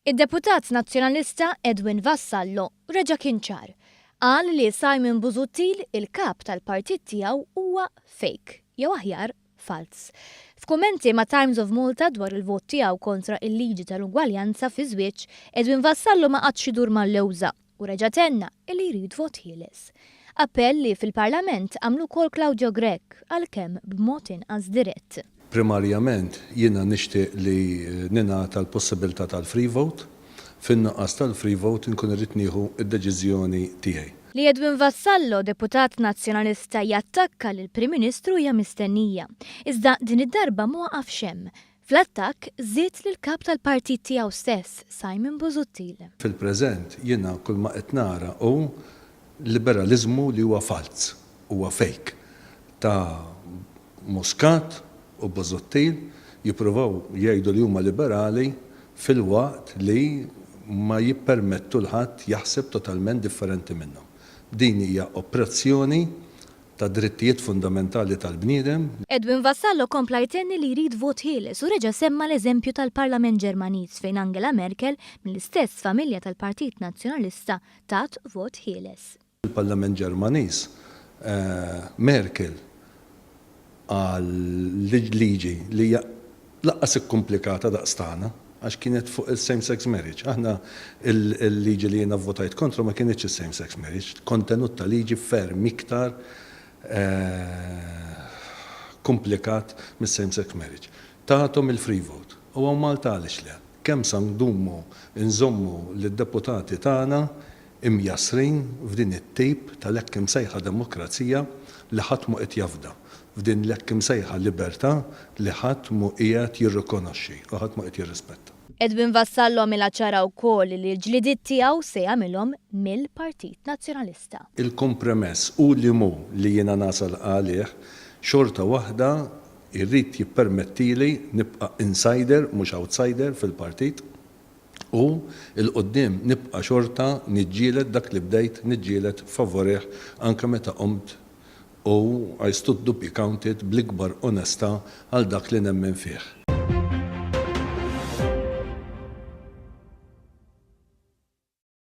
Id-deputat Nazzjonalista Edwin Vassallo reġa' kien ċar. Qal li Simon Busuttil, il-kap tal-partit tiegħu huwa fake, jew aħjar falz. F'kummenti ma' Times of Malta dwar il-vot tiegħu kontra il-liġi tal-ugwaljanza fiż-żwieġ, Edwin Vassallo ma qagħadx idur mal-lewża u reġa' tenna li jrid vot ħieles. Appell li fil-Parlament għamlu wkoll Claudio Grech għalkemm b'mod inqas dirett. Primarjament jiena nixtieq li ningħata l-possibilità tal-free vote. Fin-nuqqas tal-free vote inkun irrid nieħu d-deċiżjoni tiegħi. Li Edwin Vassallo, deputat Nazzjonalista jattakka lill-Prim Ministru hija mistennija. Iżda din id-darba ma waqafx hemm. Fl-attakk żied lill-Kap tal-partit tiegħu stess, Simon Busuttil. Fil-preżent jiena kull ma qed nara hu liberaliżmu li huwa falz, huwa fake ta' Muscat u Busuttil jippruvaw jgħidu li huma liberali filwaqt li ma jippermettu 'l ħadd jaħseb totalment differenti minnhom. Din hija oppressjoni tad-drittijiet fundamentali tal-bniedem. Edwin Vassallo kompla jtenni li jrid vot ħieles u reġa' semma l-eżempju tal-Parlament Ġermaniż fejn Angela Merkel, mill-istess familja tal-Partit Nazzjonalista, tat vot ħieles. Fil-Parlament Ġermaniż, Merkel għal liġi li hija lanqas ikkumplikata daqs tagħna għax kienet fuq il-same sex marriage. Aħna l-liġi li jiena vvotajt kontra ma kinitx is-same sex marriage, kontenut ta' liġi ferm iktar kumplikat mis-same sex marriage. Tathom il-free vote. U hawn Malta għaliex le? Kemm sa ndumu nżommu lid-deputati tagħna imjassrin f'din it-tip tal-hekk imsejħa demokrazija li ħadd mhu qed jafda, f'din l-hekk imsejħa libertà li ħadd mhu qiegħed jirrikonoxxi u ħadd mhu qed jirrispetta. Edwin Vassallo għamilha ċara wkoll li l-ġlidiet tiegħu se jagħmilhom mill-Partit Nazzjonalista. Il-kompromess hu li mhu li jiena nasal għalih, xorta waħda jrid jippermettili nibqa' insider mhux outsider fil-partit. U 'l quddiem nibqa' xorta niġġieled dak li bdejt niġġieled favorih anke meta qomt u I stood to be counted bl-ikbar onestà għal dak li nemmen fih.